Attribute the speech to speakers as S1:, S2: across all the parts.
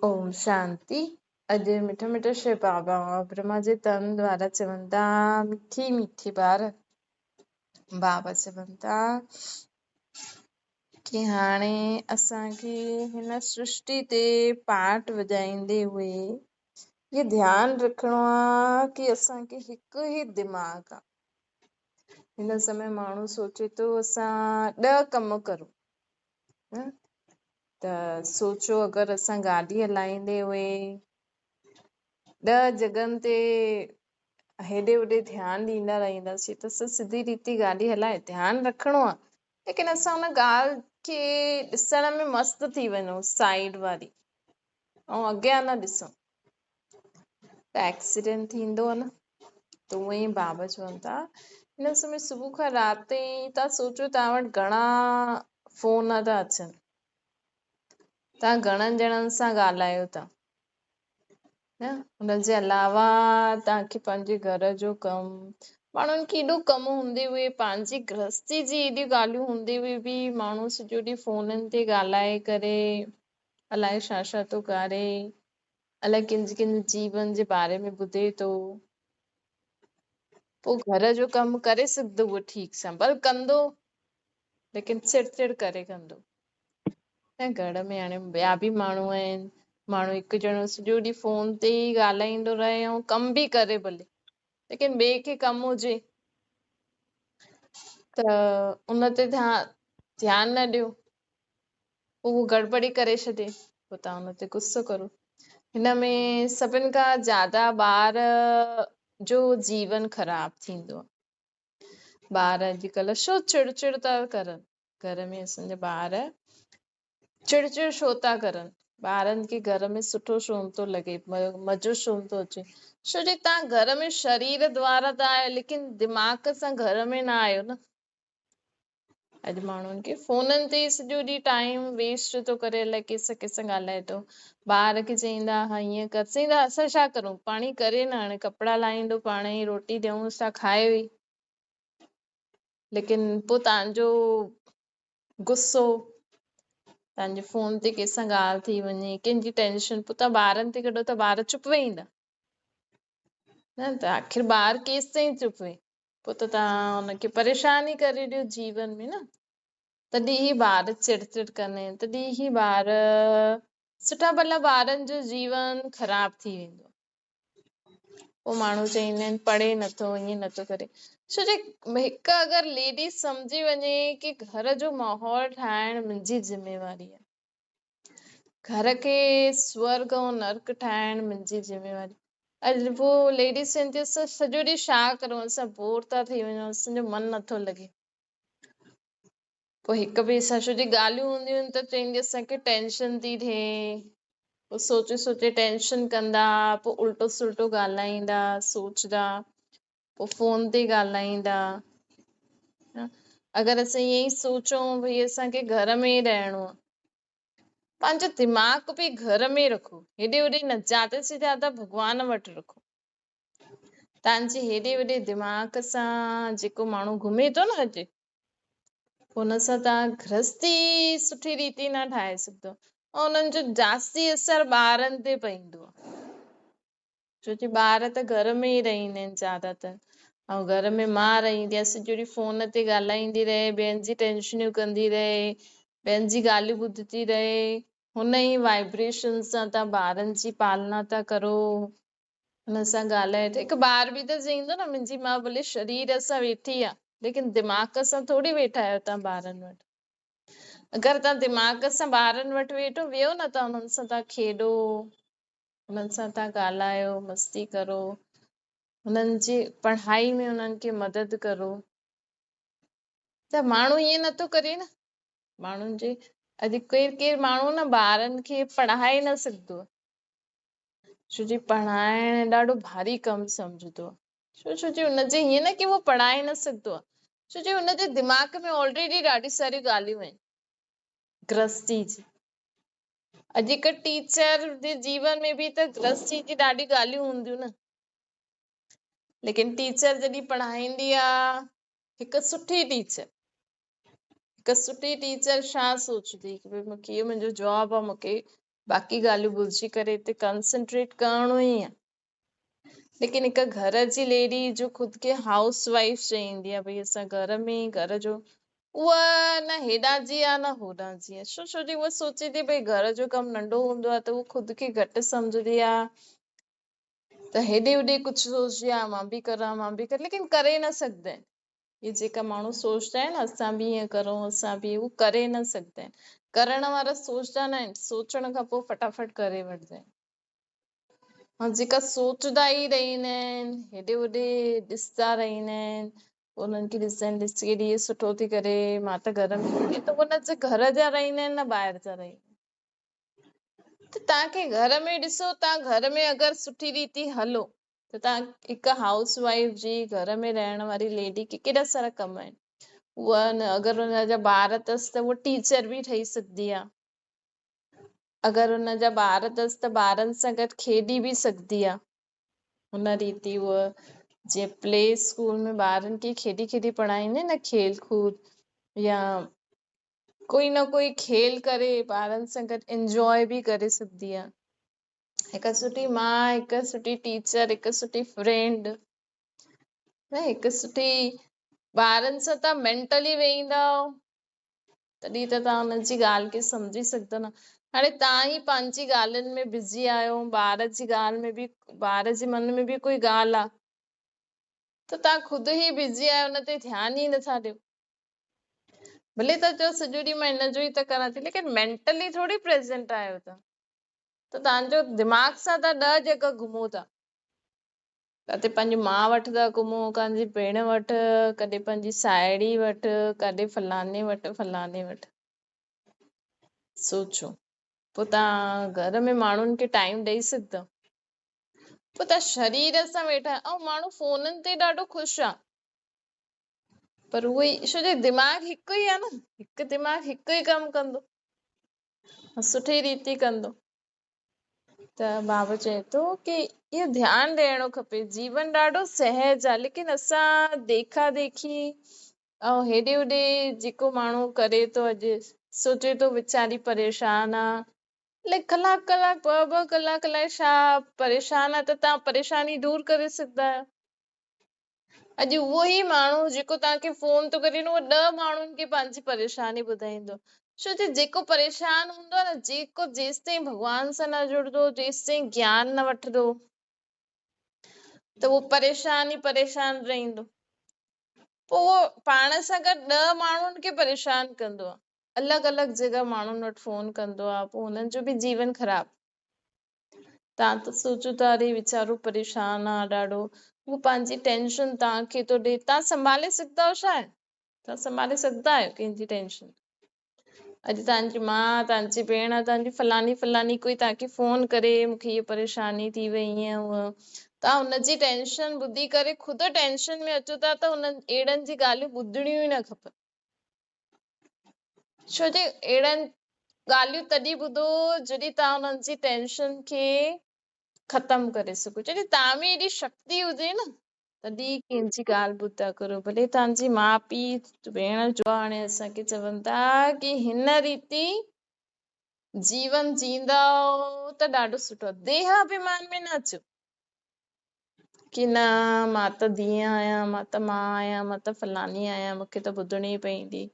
S1: اوم شانتي. اڄ مٺا مٺا شو بابا برهما جي تن دوارا چون ٿا، مٺي مٺي ٻار، بابا چون ٿا ڪي هاڻي اسان کي هن سرشٽي تي پاٺ وڄائيندي هئي هي ڌيان رکڻو آ ڪي اسان کي هڪ ئي دماغ آ. هن سمي ماڻهو سوچي ٿو اسان 10 ڪم ڪرون ته سوچو اگر اسان گاڏي هلائيندي هئي 10 جڳهن تي هيڏي هوڏي ڌيان ڏيندا رهنداسين ته اسان سڌي ريتي گاڏي هلائي ڌيان رکڻو آ، ليڪن اسان ان ڳالهه کي ڏسڻ ۾ مست ٿي وڃون سائيڊ واري ۽ اڳيان نه ڏسون ته ايڪسيڊنٽ ٿيندو نه. ته اونئن ئي بابا چون ٿا هن سمي صبح کان رات تائين تان سوچو توهان وٽ گهڻا فون ٿا اچن، توهان گهڻن ڄڻن سان ڳالهايو ٿا نه، ان جي علاوه توهان کي پنهنجي گهر جو ڪم، ماڻهن کي ايڏو ڪم هوندي هئي، پنهنجي گرهستي جي ايڏيون ڳالهيون هوندي هئي به ماڻهو سڄو ڏينهن فونن تي ڳالهائي ڪري الائي ڇا ڇا ٿو ڪري، الائي ڪن جي ڪن جي جيون جي باري ۾ ٻڌي ٿو، پوء گهر جو ڪم ڪري سگهندو اهو ٺيڪ سان، ڀل ڪندو ليڪن چڙ چڙ ڪري ڪندو. ۽ گهر ۾ هاڻي ٻيا به ماڻهو آهن، ماڻهو هڪ ڄڻو سڄو ڏينهن فون تي ئي ڳالهائيندو رهي ۽ ڪم به ڪري ڀلي، ليڪن ٻئي کي ڪم هجي ته ان تي ڌيان نه ڏيو، پوء هو گڙٻڙي ڪري ڇڏي، پوء توهان ان تي غصو ڪرو. هن ۾ سڀن کان زياده ٻار جو جيون خراب ٿيندو آهي. ٻار اڄڪلهه ڇو چڙ چڙ ٿا ڪرن، گهر ۾ اسان جا ٻار چڙ چڙ ڇو ٿا ڪرن، ٻارن کي گهر ۾ سٺو ڇو نٿو لڳي، مزو ڇو نٿو اچي، ڇو جي توهان گهر ۾ شرير دوارا ته آهيو ليڪن دماغ سان گهر ۾ نه آهيو نه. اڄ ماڻهن کي فونن تي ئي سڄو ڏينهن ٽائيم ويسٽ ٿو ڪري، الائي ڪنهن سان ڪنهن سان ڳالهائي ٿو، ٻار کي چئيندا ها ائين ڪر، چئيندا اسان ڇا ڪرون، پاڻي ڪري نه، هاڻي ڪپڙا لاهيندو پاڻ ئي، روٽي ڏيونس ٿا کائي وئي، ليڪن پوء توهان جو غصو، توهان جي فون تي ڪنهن سان ڳالهه ٿي وڃي، ڪنهن جي ٽينشن، پوء توهان ٻارن تي ڪڍو ته ٻار چپ ويهندا نه، ته آخر ٻار ڪيستائين چپ ويهي، پوء ته توهان ان کي پريشان ئي ڪري ڏيو جيون ۾ نه، تڏهن ئي ٻار چڙ چڙ ڪندا آهن، تڏهن ئي ٻار سٺا ڀلا ٻارن جو جيون خراب ٿي ويندو. پوء ماڻهو چئيندا آهن پڙهي نٿو، ائين نٿو ڪري. ڇو جي هڪ اگر ليڊيز سمجهي وڃي ڪي گهر جو ماحول ٺاهڻ منهنجي ذميواري آهي، گهر کي سورگ ۽ نرڪ ٺاهڻ منهنجي ذميواري. اڄ پوء ليڊيز چون ٿيون اسان سڄو ڏينهن ڇا ڪرون، اسان بور ٿا ٿي وڃون، اسان جو من نٿو لڳي. پوء هڪ ٻئي سان ڇو جي ڳالهيون هونديون آهن ته چوندي اسان کي ٽينشن ٿي ٿئي، پوء سوچي سوچي ٽينشن ڪندا، پوء الٽو سلٽو ڳالهائيندا، سوچدا، پوء فون تي ڳالهائيندا. اگر اسان ائين ئي سوچون ڀئي اسان کي گهر ۾ ئي رهڻو آهي، پنهنجو دماغ به گهر ۾ رکو، هيڏي هوڏي نه، زياده سي زياده ڀڳوان وٽ رکو. توهان جي هيڏي وڏي دماغ سان جيڪو ماڻهو گهمي ٿو نه اڄ، ان سان توهان گرهستي سٺي ريتي نه ٺاهي سگهندو ۽ انهن جو جاستي اثر ٻارن تي پوندو آهي، ڇو جو ٻار ته گهر ۾ ئي رهندا آهن زياده تر، ۽ گهر ۾ ماء رهندي آهي، سڄو ڏينهن فون تي ڳالهائيندي رهي، ٻين جي ٽينشنيون ڪندي رهي، ٻين جي ڳالهيون ٻڌندي رهي، هن ئي وائبريشن سان توهان ٻارن جي پالنا ٿا ڪرو. هن سان ڳالهائي ته هڪ ٻار به ته چئيندو نه منهنجي ماء ڀلي شرير سان ويٺي آ ليڪن دماغ سان ٿوري ويٺا آهيو توهان ٻارن وٽ. اگر توهان دماغ سان ٻارن وٽ ويٺو ويهو نه ته انهن سان توهان کيڏو، انهن سان توهان ڳالهايو، مستي ڪرو، انهن جي پڙهائي ۾ انهن کي مدد ڪرو ته ماڻهو ائين نٿو ڪري نه. ماڻهن جي اڄ ڪير ڪير ماڻهو نه ٻارن کي پڙهائي نه سگهندو آ، ڇو جي پڙهائڻ ڏاڍو ڀاري ڪم سمجهندو آ، ڇو ڇو جي ان جي هيئن نه ڪي هو پڙهائي نه سگهندو آ، ڇو جي ان جي دماغ ۾ آلريڊي ڏاڍي ساريون ڳالهيون آهن گرهستي جي. اڄ هڪ ٽيچر جي جيون ۾ به ته گرهستي جي ڏاڍي ڳالهيون هونديون نه، ليڪن ٽيچر جڏهن پڙهائيندي آ، هڪ سٺي ٽيچر، هڪ سٺي ٽيچر ڇا سوچندي ڪي ڀئي مونکي اهو منهنجو جاب آ، مونکي باقي ڳالهيون ڀلجي ڪري هتي ڪنسنٽريٽ ڪرڻو ئي آهي. ليڪن هڪ گهر جي ليڊي جو خود کي هائوس وائيف چئيندي آهي ڀئي اسان گهر ۾ ئي گهر جو اها نه هيڏانهن جي آهي نه هوڏانهن جي آهي ڇو ڇو جي اها سوچي ٿي ڀئي گهر جو ڪم ننڍو هوندو آهي ته اها خود کي گهٽ سمجهندي آهي ته هيڏي هوڏي ڪجهه سوچدي آهي مان به ڪران مان به ڪران ليڪن ڪري نه سگهندا آهن. اهي جيڪا ماڻهو سوچدا آهن اسان به ائين ڪرون اسان به اهو ڪري نه سگهندا آهن. ڪرڻ وارا سوچدا نه آهن، سوچڻ کان پوء فٽافٽ ڪري وٺندا آهن. ۽ جيڪا سوچدا ئي رهندا آهن، هيڏي هوڏي ڏسندا رهندا آهن، انهن کي ڏسندا آهن ڏس ڪيڏي هيء سٺو ٿي ڪري، مان ته گهر ۾ ته اهي نه گهر جا رهندا آهن نه ٻاهر جا رهندا آهن. ته توهان کي گهر ۾ ڏسو، توهان گهر ۾ اگر سٺي ريتي هلو ته توهان هڪ هائوس وائيف جي گهر ۾ رهڻ واري ليڊي کي ڪيڏا سارا ڪم آهن. اها نه اگر ان جا ٻار اٿس ته اها ٽيچر به ٺهي سگهندي آهي. اگر ان جا ٻار اٿس ته ٻارن سان گڏ کيڏي به سگهندي آهي. ان ريتي اها جيئن پلي اسڪول ۾ ٻارن کي کيڏي کيڏي پڙهائيندا آهن نه کيل ڪود يا ڪوئي نه ڪوئي کيل ڪري ٻارن سان گڏ انجواء به ڪري سگهندي آهي. هڪ سٺي ماء، هڪ سٺي ٽيچر، هڪ سٺي فرينڊ، نه هڪ سٺي ٻارن سان تان مينٽلي ويهندؤ تڏهن ته تان انهن جي ڳالهه کي سمجهي سگهندؤ نه. هاڻي تان ئي پنهنجي ڳالهين ۾ بزي آهيو، ٻار جي ڳالهه ۾ به ٻار جي من ۾ به ڪوئي ڳالهه آ ته تان خود ئي بزي آهيو ان تي ڌيان ئي نٿا ڏيو. ڀلي تان چئو سڄو ڏينهن مان هن جو ئي ته ڪران ٿي ليڪن مينٽلي ٿوري پريزنٽ آهيو تان. ته توهان جو دماغ سان توهان ڏهه جڳهه گهمو ٿا. ڪاٿي پنهنجي ماء وٽ ٿا گهمو، ڪنهن جي ڀيڻ وٽ، ڪڏهن پنهنجي ساهيڙي وٽ، ڪڏهن فلاڻي وٽ، فلاڻي وٽ. سوچو پوء توهان گهر ۾ ماڻهن کي ٽائيم ڏئي سگهندؤ؟ پوء توهان شرير سان ويٺا ۽ ماڻهو فونن تي ڏاڍو خوش آ پر اهو ئي ڇو جو دماغ هڪ ئي آ نه، هڪ دماغ هڪ ئي ڪم ڪندو. سٺي ريتي ڪندو. ته بابا چئي ٿو ڪي اهو ڌيان ڏيڻو کپي جيون ڏاڍو سهج آ ليڪن اسان ديکا ديکي ۽ هيڏي هوڏي جيڪو ماڻهو ڪري ٿو اڄ سوچي ٿو ويچاري پريشان آ لائڪ ڪلاڪ ڪلاڪ ٻه ٻه ڪلاڪ الائي ڇا پريشان آ ته توهان پريشاني دور ڪري سگهندا آهيو. اڄ اهو ئي ماڻهو جيڪو توهان کي فون ٿو ڪري نه اهو ڏهه ماڻهن کي پنهنجي پريشاني ٻڌائيندو ڇو جو جيڪو پريشان هوندو آهي نه جيڪو جيستائين ڀڳوان سان نه جڙندو جيستائين گيان نه وٺندو ته اهو پريشان ئي پريشان رهندو پوء اهو پاڻ سان گڏ ڏهه ماڻهن کي پريشان ڪندو آهي الڳ الڳ جڳهه ماڻهن وٽ فون ڪندو آهي پوء هنن جو به جيون خراب. توهان ته سوچو ٿا اري ويچارو پريشان آ ڏاڍو هو پنهنجي ٽينشن توهان کي ٿو ڏي توهان سنڀالي سگهندا آهيو ڇا توهان سنڀالي سگهندا آهيو ڪنهن جي ٽينشن اڄ توهان جي ماء توهان جي ڀيڻ توهان جي فلاني فلاني ڪوئي توهان کي فون ڪري مون کي هيء پريشاني ٿي وئي هيئن هونئن توهان هن جي ٽينشن ٻڌي ڪري خود ٽينشن ۾ اچو ٿا ته هنن اهڙن جي ڳالهيون ٻڌڻيون ئي نه کپن ڇو جو اهڙن ڳالهيون تڏهن ٻڌو جڏهن توهان انهن جي ٽينشن کي ختم ڪري سگهو جڏهن توهان ۾ ايڏي شڪتي هجي نه تڏهن ڪنهن جي ڳالهه ٻڌا ڪرو ڀلي توهان جي ماء پيء ڀيڻ جو هاڻي اسان کي چون ٿا ڪي هن ريتي جيون جيندؤ ته ڏاڍو سٺو ديهه اڀيمان ۾ نه اچو ڪي نه مان ته ڌيء آهيان، مان ته ماء آهيان، مان ته فلاڻي آهيان، مون کي ته ٻڌڻي ئي پوندي.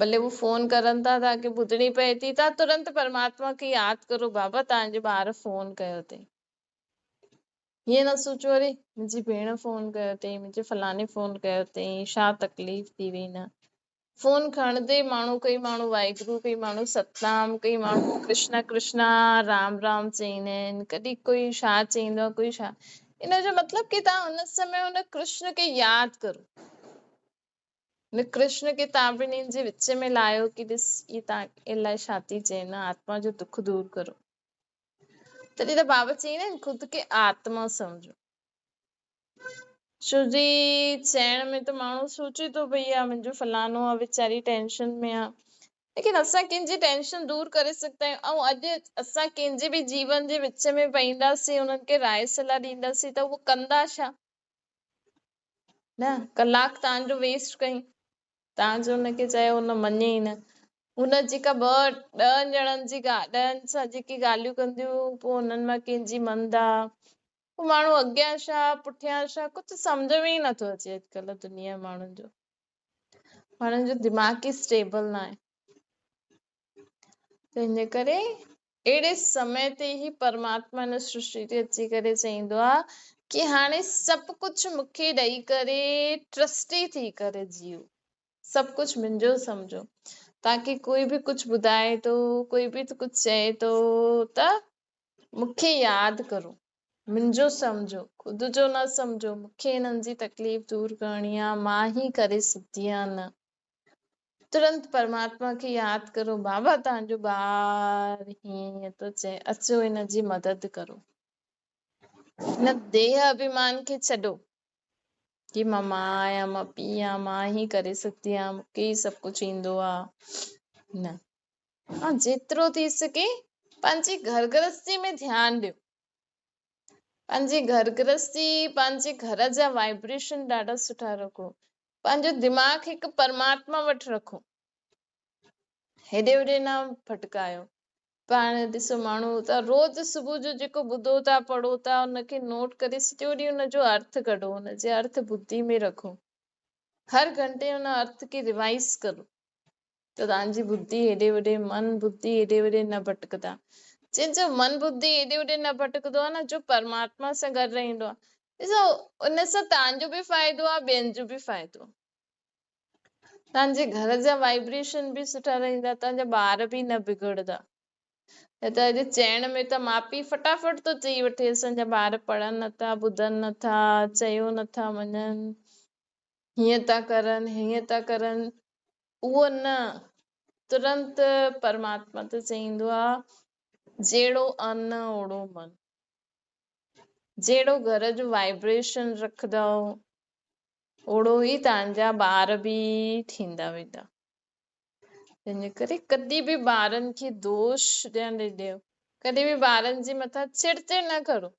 S1: ڀلي هو فون ڪرن ٿا توهان کي ٻڌڻي پئي ٿي، توهان ترنت پرماتما کي ياد ڪرو بابا توهان جي ٻار فون ڪيو اٿئي. هيئن نه سوچو اري منهنجي ڀيڻ فون ڪيو اٿئي، منهنجي فلاڻي فون ڪيو اٿئي، ڇا تڪليف ٿي وئي نه. فون کڻندي ماڻهو ڪئي ماڻهو واهگرو ڪئي ماڻهو ستنام ڪئي ماڻهو ڪرشنا ڪرشنا رام رام چئيندا آهن ڪڏهن ڪوئي ڇا چئيندو آهي ڪوئي ڇا ان جو مطلب ڪي توهان ان سمي ان ڪرشن کي ياد ڪرو ان ڪرشن کي توهان ٻنهين جي وچ ۾ لايو ڪي ڏس هي توهان الائي ڇا ٿي چئي نه آتما جو دک دور ڪرو تڏهن ته بابا چئيندا آهن خود کي آتما سمجهو. ڇو جي چئڻ ۾ ته ماڻهو سوچي ٿو ڀئي اها منهنجو فلاڻو آ ويچاري ٽينشن ۾ آ ليڪن اسان ڪنهن جي ٽينشن دور ڪري سگهندا آهيون ۽ اڄ اسان ڪنهن جي به جيون جي وچ ۾ پئينداسين انهن کي راء صلاح ڏينداسين ته اهو ڪندا ڇا نه ڪلاڪ توهان جو ويسٽ ڪئي توهان جو ان کي چيو ان مڃي ئي نه هن جيڪا ٻه ڏهن ڄڻن جي ڏهن سان جيڪي ڳالهيون ڪنديون پوء انهن مان ڪنهن جي مند آ، پوء ماڻهو اڳيان ڇا پٺيان ڇا ڪجهه سمجهه ۾ ئي نٿو اچي اڄڪلهه دنيا ماڻهن جو، ماڻهن جو دماغ ئي اسٽيبل ناهي. تنهن جي ڪري اهڙي سمي تي ئي پرماتما هن سرشٽي تي اچي ڪري چئيندو آ ڪي هاڻي سڀ ڪجهه مون کي ڏئي ڪري ٽرسٽي ٿي ڪري جيو، سڀ ڪجهه منهنجو سمجهو، تاڪي ڪوئي به ڪجهه ٻڌائي ٿو، ڪوئي به ڪجهه چئي ٿو ته مون کي ياد ڪرو، منهنجو سمجهو، خود جو نه سمجهو، مون کي هنن جي تڪليف دور ڪرڻي آ، مان ئي ڪري سگهندي آهيان نه. ترنت پرماتما کي ياد ڪرو، بابا توهان جو ٻار هيئن هيئن ٿو چئي، اچو هن جي مدد ڪرو. هن ديهه اڀيمان کي ڇڏو ڪي مان ماء آهيان، مان پيء آهيان، مان ئي ڪري سگهندي آهيان، مون کي ئي سڀ ڪجهه ايندو آهي. نه، ها جيترو ٿي سگهي پنهنجي گهر گرهستي ۾ ڌيان ڏيو. پنهنجي گهر گرهستي، پنهنجي گهر جا وائبريشن ڏاڍا سٺا رکو. پنهنجو دماغ هڪ پرماتما وٽ رکو، هيڏي هوڏي نه ڀٽڪايو. پاڻ ڏسو ماڻهو ته روز صبح جو جيڪو ٻڌو ٿا پڙهو ٿا ان کي نوٽ ڪري سڄو ڏينهن ان جو ارٿ ڪڍو، ان جي ارٿ ٻڌي ۾ رکو، هر گهنٽي ان ارٿ کي ريوائز ڪرو ته توهان جي ٻڌي هيڏي هوڏي، من ٻڌي هيڏي هوڏي نه ڀٽڪندا. جنهن جو من ٻڌي هيڏي هوڏي نه ڀٽڪندو آهي نه، جو پرماتما سان گڏ رهندو آهي، ڏسو ان سان توهان جو به فائدو آهي، ٻين جو به فائدو آهي. توهان جي گهر جا وائبريشن به سٺا رهندا، توهان جا ٻار به نه بگڙندا. نه ته اڄ چئڻ ۾ ته ماء پيء فٽافٽ ٿو چئي وٺي اسان جا ٻار پڙهن نٿا، ٻڌن نٿا، چيو نٿا مڃن، هيئن ٿا ڪرن، هيئن ٿا ڪرن. اهو نه، ترنت پرماتما ته چئيندو آ جهڙو ان اوڙو من، جهڙو گهر جو وائبريشن رکندؤ اوڙو ئي توهان جا ٻار به ٿيندا ويندا. تنهن ڪري ڪڏهن به ٻارن کي دوش ڏيڻ نه ڏيو، ڪڏهن به ٻارن جي مٿان چڙچڙ نه ڪرو.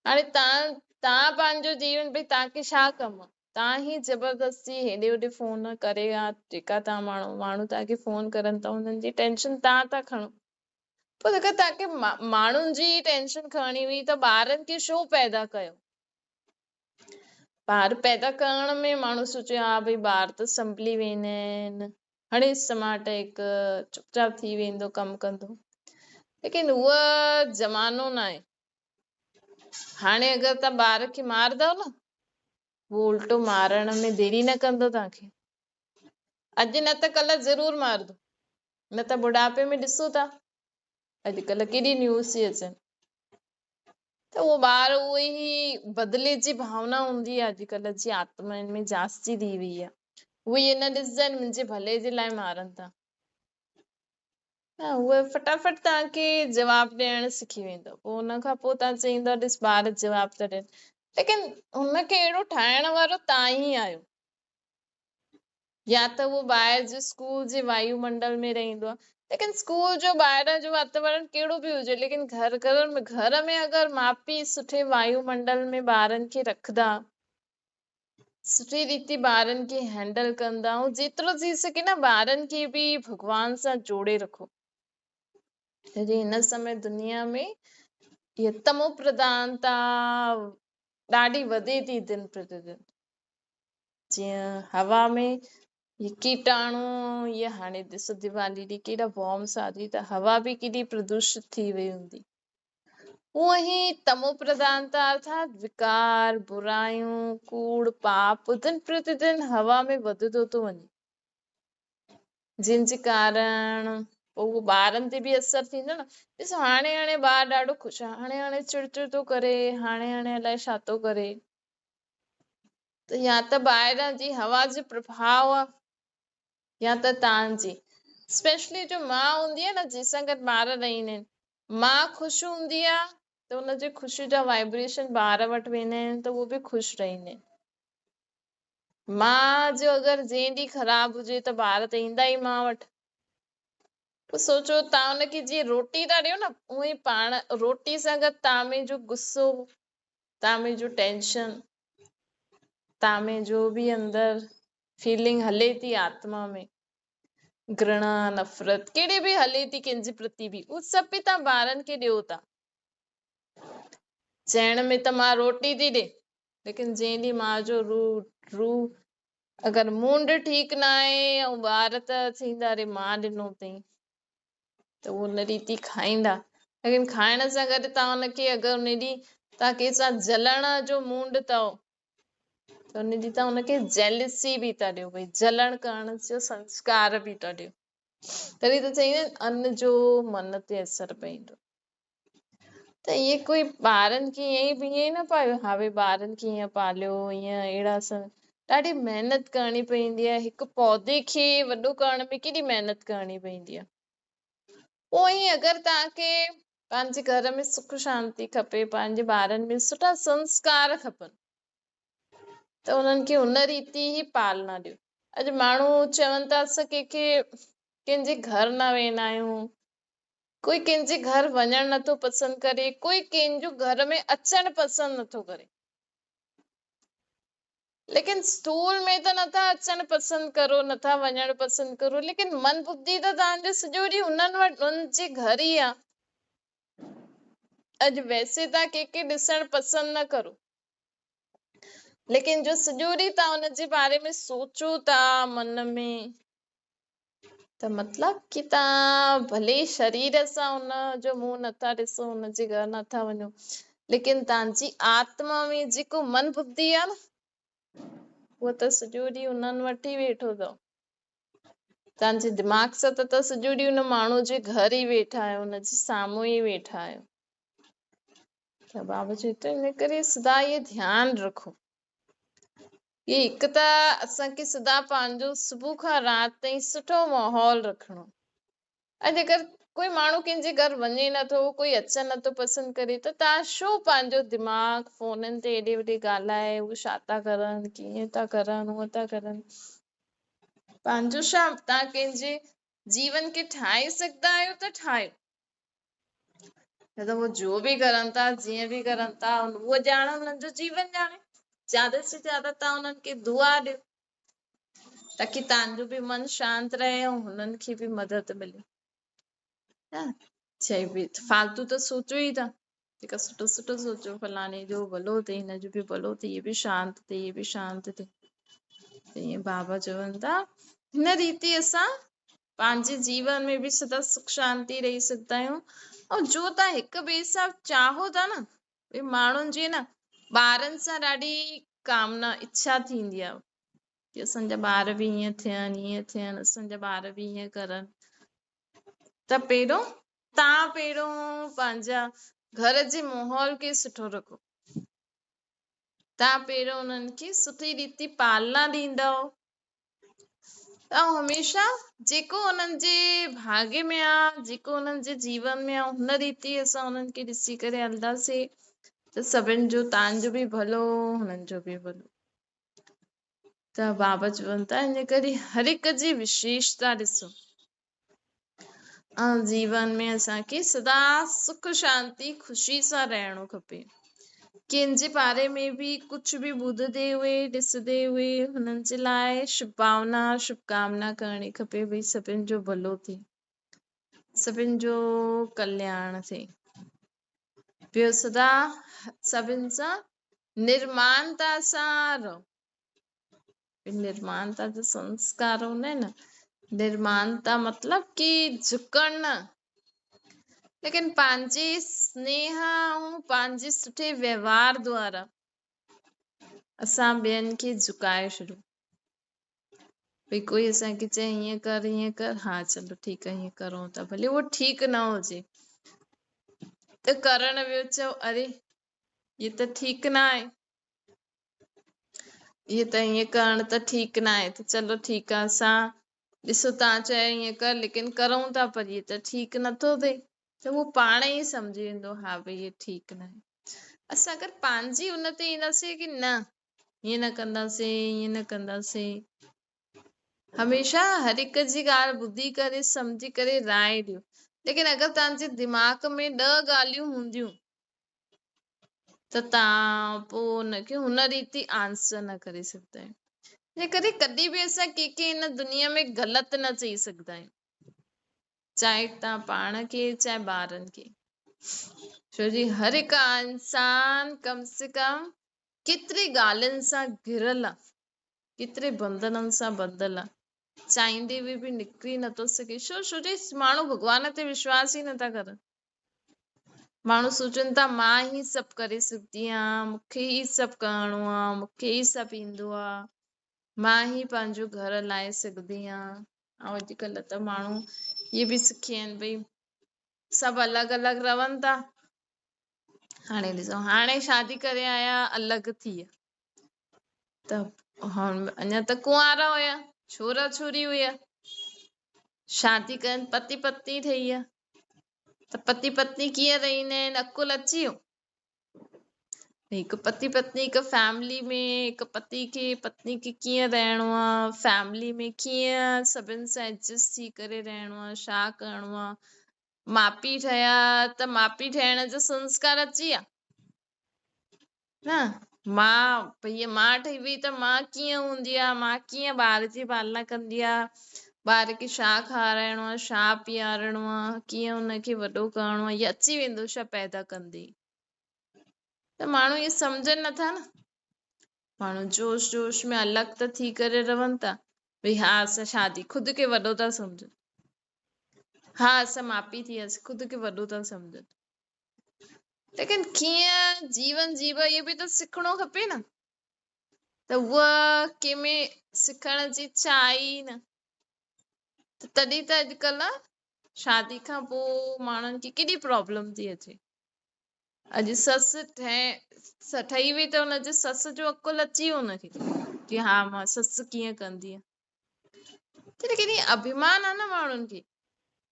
S1: هاڻي توهان پنهنجو جيون ڀئي توهان کي ڇا ڪم آ، توهان ئي زبردستي هيڏي هوڏي فون ڪري يا جيڪا توهان ماڻهو توهان کي فون ڪرن ٿا انهن جي ٽينشن توهان ٿا کڻو. پوء اگر توهان کي ماڻهن جي ٽينشن کڻڻي هئي ته ٻارن کي ڇو پيدا ڪيو؟ ٻار پيدا ڪرڻ ۾ ماڻهو سوچي ها ڀئي ٻار ته سنڀلي ويندا آهن، هڻي سماٽ هڪ چپ چاپ ٿي ويندو ڪم ڪندو، ليڪن اهو زمانو ناهي. هاڻي اگر توهان ٻار کي مارندؤ نه، اهو الٽو مارڻ ۾ ديري نه ڪندو توهان کي، اڄ نه ته ڪلهه ضرور مارندو، نه ته ٻڍاپي ۾ ڏسو ٿا اڄڪلهه ڪيڏي نيوز ٿي اچن ته اهو ٻار اهو ئي بدلي جي ڀاونا هوندي آهي اڄڪلهه جي آتمائن ۾ جاستي ٿي وئي آهي، اهي ائين نه ڏسندا آهن منهنجي ڀلي جي لاء مارن ٿا، نه اهي فٽافٽ توهان کي جواب ڏيڻ سکي ويندو، پوء ان کان پوء توهان چئيندؤ ڏس ٻار جواب ٿا ڏين، ليڪن هن کي اهڙو ٺاهڻ وارو توهان ئي آهيو. يا ته اهو ٻاهر جي اسڪول جي وايو منڊل ۾ رهندو آهي، ليڪن اسڪول جو ٻاهران جو واتاورڻ ڪهڙو به هجي ليڪن گهر گهر ۾ گهر ۾ اگر ماء پيء سٺي وايو منڊل ۾ ٻارن کي رکندا، سٺي ريتي ٻارن کي هينڊل ڪندا ۽ جيترو ٿي سگهي نه ٻارن کي به ڀڳوان سان جوڙي رکو. ڇو جو هن سمي دنيا ۾ هيء تمو پرڌانتا ڏاڍي وڌي ٿي دن پرتي دن. جيئن هوا ۾ هي ڪيٽاڻو يا هاڻي ڏسو ديوالي ڏينهن ڪيڏا بامس آ ته هوا به ڪيڏي پردوشت ٿي وئي هوندي. اونئن ئي تمو پرڌانتا ارٿات وڪار، برايون، ڪوڙ، پاپ دن پرتي دن هوا ۾ وڌندو ٿو وڃي، جنهن جي ڪارڻ پوء اهو ٻارن تي به اثر ٿيندو نه. ڏسو هاڻي هاڻي ٻار ڏاڍو خوش آهي، هاڻي هاڻي چڙ چڙ ٿو ڪري، هاڻي هاڻي الائي ڇا ٿو ڪري. ته يا ته ٻاهران جي هوا جو پرڀاء آ يا ته تان جي اسپيشلي جو ماء هوندي آ نه جنهن سان گڏ ٻار رهندا آهن، ماء خوش هوندي آ ته ان جي خوشي جا وائبريشن ٻار وٽ ويندا آهن ته اهو به خوش رهندا آهن. ماء جو اگر جنهن ڏينهن خراب هجي ته ٻار ته ايندا ئي ماء وٽ. پوء سوچو تان ان کي جيئن روٽي ٿا ڏيو نه اونئن ئي پاڻ روٽي سان گڏ تان ۾ جو غصو، تان ۾ جو ٽينشن، تان ۾ جو به اندر فيلنگ هلي ٿي آتما ۾ گهرڻا، نفرت ڪهڙي به هلي ٿي ڪنهن جي پرتي به، اهو سڀ به توهان ٻارن کي ڏيو ٿا. چئڻ ۾ ته مان روٽي ٿي ڏي، ليڪن جنهن ڏينهن ماء جو روح اگر مونڊ ٺيڪ نه آهي ۽ ٻار ته ٿيندا اري ماء ڏنو اٿئي ته اهو ان ريتي کائيندا، ليڪن کائڻ سان گڏ توهان ان کي اگر ان ڏينهن توهان ڪنهن سان جلڻ جو مونڊ اٿو ته ان ڏينهن توهان ان کي جيلسي به ٿا ڏيو، ڀئي جلڻ ڪرڻ جو سنسڪار به ٿا ڏيو. تڏهن ته چئيندا آهن ان جو من تي اثر پوندو. ته ائين ڪوئي ٻارن کي ائين ئي ائين ئي نه پايو، ها ڀئي ٻارن کي ائين پاليو ائين اهڙا سن، ڏاڍي محنت ڪرڻي پوندي آهي. هڪ پودي کي وڏو ڪرڻ ۾ ڪيڏي محنت ڪرڻي پوندي آهي. پوء ائين اگر توهان کي پنهنجي گهر ۾ سک شانتي کپي، پنهنجي ٻارن ۾ سٺا سنسڪار کپن ته انهن کي ان ريتي ئي پالنا ڏيو. اڄ ماڻهو چون ٿا اسان ڪنهن کي ڪنهن جي گهر نه ويندا آهيون، ڪوئي ڪنهن جي گهر وڃڻ نٿو پسند ڪري، ڪوئي ڪنهن جو گهر ۾ اچڻ پسند نٿو ڪري. ليڪن اسٽول ۾ ته نٿا اچڻ پسند ڪرو، نٿا وڃڻ پسند ڪرو، ليڪن من ٻڌي ته توهان جو سڄو ڏينهن انهن وٽ انهن جي گهر ئي آ. اڄ ويسي توهان ڪنهن کي ڏسڻ پسند نه ڪرو، ليڪن جو سڄو ڏينهن توهان ان جي باري ۾ سوچو ٿا من ۾، ته مطلب ڪي توهان ڀلي شرير سان ان جو منهن نٿا ڏسو، ان جي گهر نٿا وڃو، ليڪن توهان جي آتما ۾ جيڪو من ٻڌي آ نه، اهو ته سڄو ڏينهن انهن وٽ ئي ويٺو اٿو. توهان جي دماغ سان ته توهان سڄو ڏينهن ان ماڻهو جي گهر ئي ويٺا آهيو، ان جي سامهون ئي ويٺا آهيو. ته بابا چئي ٿو ان ڪري سدا اهي ڌيان رکو. هي هڪ ته اسان کي سدا پنهنجو صبح کان رات تائين سٺو ماحول رکڻو. ۽ جيڪر ڪوئي ماڻهو ڪنهن جي گهر وڃي نٿو، ڪوئي اچڻ نٿو پسند ڪري ته توهان ڇو پنهنجو دماغ فونن تي ايڏي وڏي ڳالهائي هو ڇا ٿا ڪرن، ڪيئن ٿا ڪرن، هونئن ٿا ڪرن. پنهنجو ڇا توهان ڪنهن جي جيون کي ٺاهي سگهندا آهيو ته ٺاهيو. نه ته هو جو به ڪرن ٿا، جيئن به ڪرن ٿا، اهو ڄاڻن، انهن جو جيون ڄاڻي. زياده سي زياده توهان انهن کي دعا ڏيو تاڪي توهان جو به من شانت رهي ۽ هنن کي به مدد ملي. ها چئي به فالتو ته سوچو ئي ٿا، جيڪا سٺو سٺو سوچو، فلاڻي جو ڀلو ٿئي، هن جو به ڀلو ٿئي، هي به شانت ٿئي، هي به شانت ٿئي. ته ائين بابا چون ٿا هن ريتي اسان پنهنجي جيون ۾ به سدا سک شانتي رهي سگهندا آهيون. ۽ جو توهان هڪ ٻئي سان چاهو ٿا نه، ڀئي ماڻهن جي نه ٻارن سان ڏاڍي ڪامنا اڇا ٿيندي آهي ڪي اسان جا ٻار به ائين ٿين، ائين ٿين، اسان جا ٻار به ائين ڪرن. ته پهريون توهان پهريون پنهنجا گهر جي ماحول کي سٺو رکو. توهان پهريون انهن کي سٺي ريتي پالنا ڏيندؤ ته هميشه جيڪو انهن جي ڀاڳي ۾ آ، جيڪو انهن جي جيون ۾ آ، هن ريتي اسان انهن کي ڏسي ڪري هلنداسين ته سڀن جو، توهان جو به ڀلو، هنن جو به ڀلو. ته بابا چون ٿا ان ڪري هر هڪ جي وشيشتا ڏسو ۽ جيون ۾ اسان کي سدا سک شانتي خوشي سان رهڻو کپي. ڪنهن جي باري ۾ به ڪجهه به ٻڌندي هئي، ڏسندي هئي، هنن جي لاء شڀ ڀاونا، شڀ ڪامنا ڪرڻي کپي، ڀئي سڀن جو ڀلو ٿئي، سڀن جو ڪلياڻ ٿئي. ٻيو سدا سڀن سان نرمانتا سان رهو. نرمانتا جو سنسڪار هوندا آهن نه، نرمانتا مطلب ڪي جهڪڻ نه، ليڪن پنهنجي سنيهه ۽ پنهنجي سٺي وهنوار دوارا اسان ٻين کي جهڪائي ڇڏون. ڀئي ڪوئي اسان کي چئي هيئن ڪر هيئن ڪر، ها چلو ٺيڪ آهي هيئن ڪرون ٿا، ڀلي اهو ٺيڪ نه هجي ته ڪرڻ ويو چئو اري هي ته ٺيڪ نه آهي، هي ته ائين ڪرڻ ته ٺيڪ نه آهي، ته چلو ٺيڪ آهي اسان ڏسو توهان چيو ائين ڪر ليڪن ڪرون ٿا پر هي ته ٺيڪ نٿو ٿئي، ته هو پاڻ ئي سمجهي ويندو ها ڀئي هي ٺيڪ نه آهي. اسان اگر پنهنجي ان تي اينداسين ڪي نه ائين نه ڪنداسين ائين نه ڪنداسين، هميشه هر هڪ جي ڳالهه ٻڌي ڪري سمجهي ڪري راء ڏيو، ليڪن اگر توهان جي دماغ ۾ 10 ڳالهيون هونديون ته توهان پوء ان کي هن ريتي آنسر نه ڪري سگهندا آهيو. جي ڪري ڪڏهن به اسان ڪنهن کي هن دنيا ۾ غلط نه چئي سگهندا آهيون، چاهي توهان پاڻ کي چاهي ٻارن کي. ڇو جي هر هڪ انسان ڪم سي ڪم ڪيتري ڳالهين سان گهريل آ، ڪيتري بنڌنن سان ٻڌل آ، چاهيندي به نڪري نٿو سگهي. ڇو؟ ڇو جي ماڻهو ڀڳوان تي وشواس ئي نٿا ڪرن. ماڻهو سوچن ٿا مان ئي سڀ ڪري سگهندي آهيان، مون کي ئي سڀ ڪرڻو آ، مون کي ئي سڀ ايندو آ، مان ئي پنهنجو گهر هلائي سگهندي آهيان. ۽ اڄڪلهه ته ماڻهو اهي به سکي آهن ڀئي سڀ الڳ الڳ رهن ٿا. هاڻي ڏسو هاڻي شادي ڪري آيا الڳ ٿي ويا، ته اڃا ته ڪنوارا هيا، ڇورا ڇوري هيا، شادي ڪن پتي پتني ٺهي ويا، ته پتي پتني ڪيئن رهندا آهن عقل اچي ويو. هڪ پتي پتني هڪ فيملي ۾ هڪ پتي کي پتني کي ڪيئن رهڻو آ، فيملي ۾ ڪيئن سڀن سان ايڊجسٽ ٿي ڪري رهڻو آ، ڇا ڪرڻو آ. ماءُ پيءُ ٺهيا ته ماءُ پيءُ ٺهڻ جو سنسڪار اچي ويا نه. ماءُ ڀئي ماءُ ٺهي وئي ته ماءُ ڪيئن هوندي آ، ماءُ ڪيئن ٻار جي پالنا ڪندي آ، ٻار کي ڇا کارائڻو آ، ڇا پيارڻو آ، ڪيئن هن کي وڏو ڪرڻو آ، اهو اچي ويندو ڇا پيدا ڪندي. ته ماڻهو اهي سمجهن نٿا نه، ماڻهو جوش جوش ۾ الڳ ته ٿي ڪري رهن ٿا، ڀئي ها اسان شادي خود کي وڏو ٿا سمجهون، ها اسان ماءُ پيءُ ٿي وياسين خود کي وڏو ٿا سمجهن، ليڪن ڪيئن جيون جيو اهو به ته سکڻو کپي نه. ته اها ڪنهن ۾ سکڻ جي اڇا آئي ئي نه، ته تڏهن ته اڄڪلهه شادي کان پوءِ ماڻهن کي ڪيڏي پرابلم ٿي اچي. اڄ سس ٺهي وئي ته هن جي سس جو عقل اچي ويو هن کي ڪه ها مان سس ڪيئن ڪندي آهيان. ته ڪيڏي اڀمان آهي نه ماڻهن کي،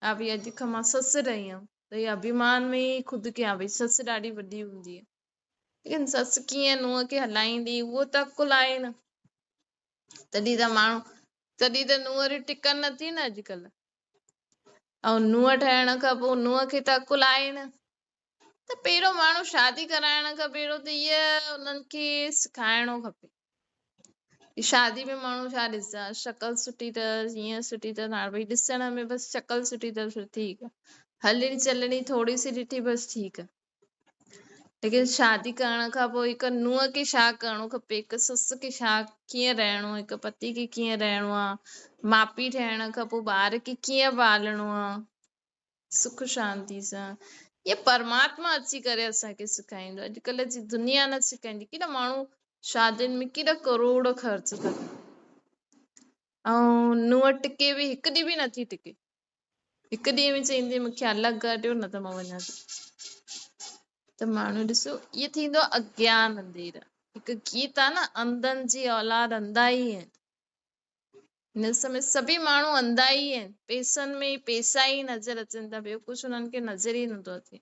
S1: ها ڀئي اڄ کان مان سس رهي هيم، ته اهي اڀمان ۾ ئي خود کي ها ڀئي سس ڏاڍي وڏي هوندي آهي، ليڪن سس ڪيئن ننهن کي هلائيندي اهو ته عقل آهي نه. تڏهن ته ماڻهو، تڏهن ته ننهريون ٽڪن نٿيون نه اڄڪلهه. ۽ ننهن ٺهڻ کان پوءِ ننهن کي ته عقل آهي نه. ته پهريون ماڻهو شادي ڪرائڻ کان پهريون ته اها انهن کي سکائڻو کپي. شادي ۾ ماڻهو ڇا ڏسندا، شڪل سٺي اٿس، هيئن سٺي اٿس، هاڻي ڀئي ڏسڻ ۾ بس شڪل سٺي اٿس ٺيڪ آهي، هلڻي چلڻي ٿوري سي ڏٺي بس ٺيڪ آهي. ليڪن شادي ڪرڻ کان پوءِ هڪ ننهن کي ڇا ڪرڻو کپي، هڪ سس کي ڇا ڪيئن رهڻو، هڪ پتي کي ڪيئن رهڻو آهي، ماءُ پيءُ ٺهڻ کان پوءِ ٻار کي ڪيئن پالڻو آهي سک شانتي سان، اهي پرماتما اچي ڪري اسان کي سکائيندو. اڄڪلهه جي دنيا نه سکائيندي. ڪيڏا ماڻهو شادين ۾ ڪيڏا ڪروڙ خرچ ٿا ڪن، ۽ ننهن ٽڪي به هڪ ڏينهن به نٿي ٽڪي، هڪ ڏينهن ۾ چئيندي مون کي الڳ گهر ڏيو نه ته مان وڃان ٿي. ته ماڻهو ڏسو اهو ٿيندو آهي اگيان انڌير. هڪ گيت آهي نه، انڌن جي اولاد انڌا ئي آهن. هن سمي سڀئي ماڻهو انڌا ئي آهن، پئسن ۾ پئسا ئي نظر اچن ٿا، ٻيو ڪجهه هنن کي نظر ئي نٿو اچي.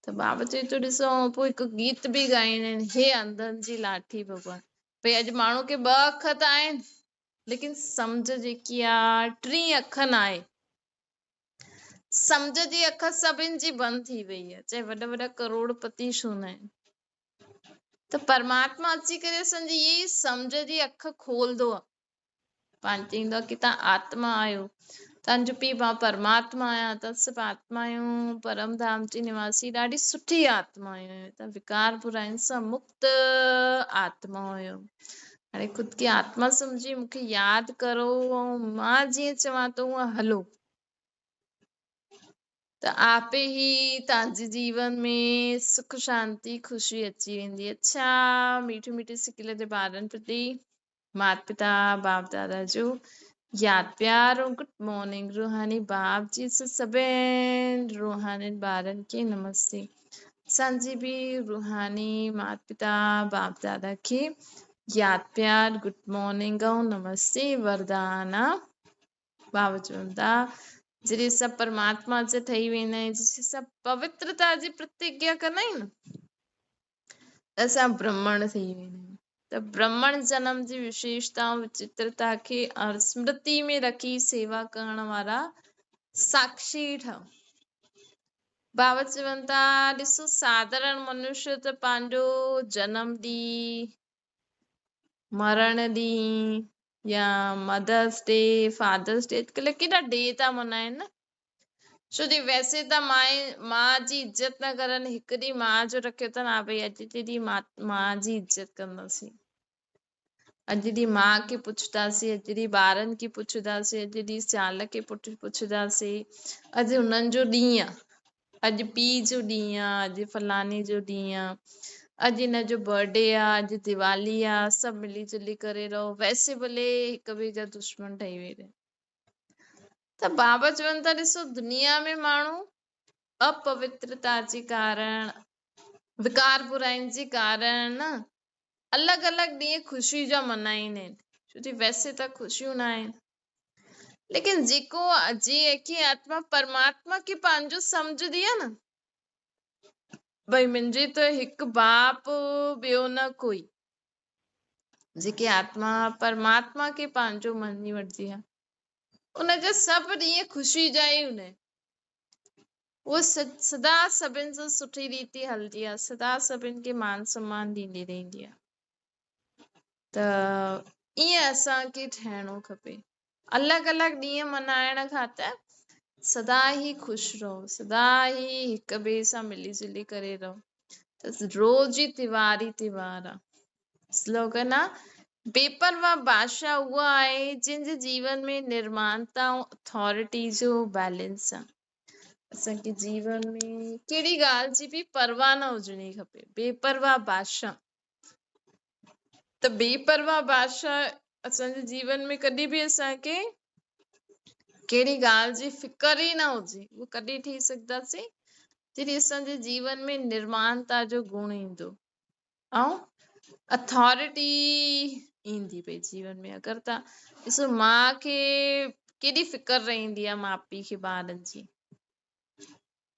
S1: ته بابا چئي ٿو ڏسو، پوءِ هڪ گيت به ڳائيندا آهن، هي انڌن جي لاٺي ڀڳوان. ڀئي اڄ ماڻهو کي ٻه اک ته آهن، ليڪن سمجهه جيڪي آهي ٽي اک نه آهي. سمجهه جي اک سڀني جي بند ٿي وئي آهي، چاهي وڏا وڏا ڪروڙپتي ڇو نه آهن. ته پرماتما اچي ڪري اسان جي اها سمجهه جي اک کولندو آهي. پاڻ چئيندو آهي ڪه توهان آتما آهيو، توهان جو پيءُ مان پرماتما آهيان، توهان سڀ آتما آهيون، پرم ڌام جي نواسي، ڏاڍي سٺي آتما آهيون، توهان وڪار براين سان مڪت آتما آهيو. هاڻي خود کي آتما سمجهي مون کي ياد ڪرو ۽ مان جيئن چوان ٿو هونئن هلو، ته آپي ئي توهان جي جيون ۾ سک شانتي خوشي اچي ويندي. اڇا ميٺي ميٺي سڪيل جي ٻارن پرتي مات پتا باپ دادا جو ياد پيار ۽ گڊ مارننگ. روحاني باپ جي سڀني روحاني ٻارن کي نمستي. اسان جي به روحاني مات پتا باپ دادا کي ياد پيار گڊ مارننگ ۽ نمستي. وردان آ. بابا چون ٿا جڏهن اسان پرماتما جا ٺهي ويندا آهيون، جڏهن اسان پوترتا جي پرتگيا ڪندا آهيون نه، ته اسان برهمڻ ٿي ويندا آهيون. ته برهمڻ جنم جي وشيشتا ۽ وچترتا کي سمرتي ۾ رکي سيوا ڪرڻ وارا ساکشي ٺهو. بابا چون ٿا ڏسو ساڌارڻ منشيه ته پنهنجو جنم ڏينهن، مرڻ ڏينهن يا مدرس ڊي، فادرس ڊي، اڄڪلهه ڪيڏا ڊي ٿا ملهائن نه. ڇو جي ويسي ته ماء جي عزت نه ڪرن، هڪ ڏينهن ماء جو رکيو اٿن، ها ڀئي اڄ جي ڏينهن ماء جي عزت ڪنداسين، اڄ ڏينهن ماء کي پڇنداسين، اڄ ڏينهن ٻارن کي پڇنداسين، اڄ ڏينهن سيال کي پڇنداسين، اڄ هنن جو ڏينهن آ، اڄ پيء جو ڏينهن آ، اڄ فلاڻي جو ڏينهن آ، اڄ هن جو برٿ ڊي آ، اڄ ديوالي آ، سڀ ملي جلي ڪري رهو. ويسي ڀلي هڪ ٻئي جا دشمن ٺهي ويهي رهن. ته بابا چون ٿا ڏسو دنيا ۾ ماڻهو اپوترتا جي ڪارڻ، وڪار برائين جي ڪارڻ نه الڳ الڳ ڏينهن خوشي جا ملهائيندا آهن، ڇو جي ويسي ته خوشيون نه آهن، ليڪن جيڪو جيڪي آتما پرماتما کي پنهنجو سمجهندي آهي نه، ڀئي منهنجي ته هڪ باپ ٻيو نه ڪوئي، جيڪي آتما پرماتما کي پنهنجو مڃي وٺندي آهي، ان جا سڀ ڏينهن خوشي جا ئي هوندا آهن. هوء سدا سڀن سان سٺي ريتي هلندي آهي، سدا سڀن کي مان سمان ڏيندي رهندي آهي. ته ائين اسان کي ٺهڻو کپي. الڳ الڳ ڏينهن ملهائڻ کان ته سدا ئي خوش رهو، سدا ئي هڪ ٻئي سان ملي جلي ڪري رهو. ته روز ئي تيوهار ئي تيوهار آهي. سلوگن آ، بيپرواهه بادشاهه اهو آهي جنهن جي جيون ۾ نرمانتا ۽ اٿارٽي جو بيلنس آ. اسان کي جيون ۾ ڪهڙي ڳالهه جي به پرواهه نه هجڻي کپي. بيپرواهه بادشاهه ته بيپرواهه بادشاهه اسان جي جيون ۾ ڪڏهن به اسان کي ڪهڙي ڳالهه جي فڪر ئي نه هجي، اهو ڪڏهن ٿي سگهنداسين جڏهن اسان جي جيون ۾ نرمانتا جو گڻ ايندو ۽ اٿارٽي ايندي پئي جيون ۾. اگر تان ڏسو ماء کي ڪيڏي فڪر رهندي آهي ماء پيء کي ٻارن جي،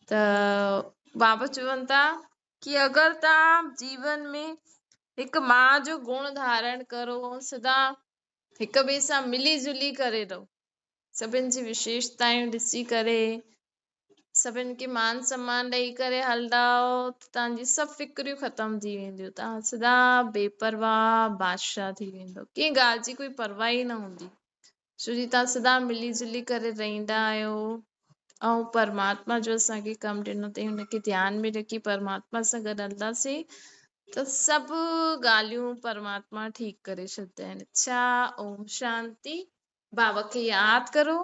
S1: ته بابا چون ٿا ڪي اگر تان جيون ۾ هڪ ماء جو گڻ ڌارڻ ڪرو ۽ سدا هڪ ٻئي سان ملي جلي ڪري رهو، سڀن جي وشيشتائون ڏسي ڪري سڀن کي مان سمان ڏئي ڪري هلندؤ ته توهان جي سڀ فڪريون ختم ٿي وينديون، توهان سدا بيپرواهه بادشاهه ٿي ويندؤ، ڪنهن ڳالهه جي ڪوئي پرواهه ئي نه هوندي، ڇو جي توهان سدا ملي جلي ڪري رهندا آهيو. ۽ پرماتما جو اسان کي ڪم ڏنو اٿئي ان کي ڌيان ۾ رکي پرماتما سان گڏ هلنداسين ته سڀ ڳالهيون پرماتما ٺيڪ ڪري ڇڏندا آهن. اڇا، اوم شانتي. بابا کي ياد ڪرو.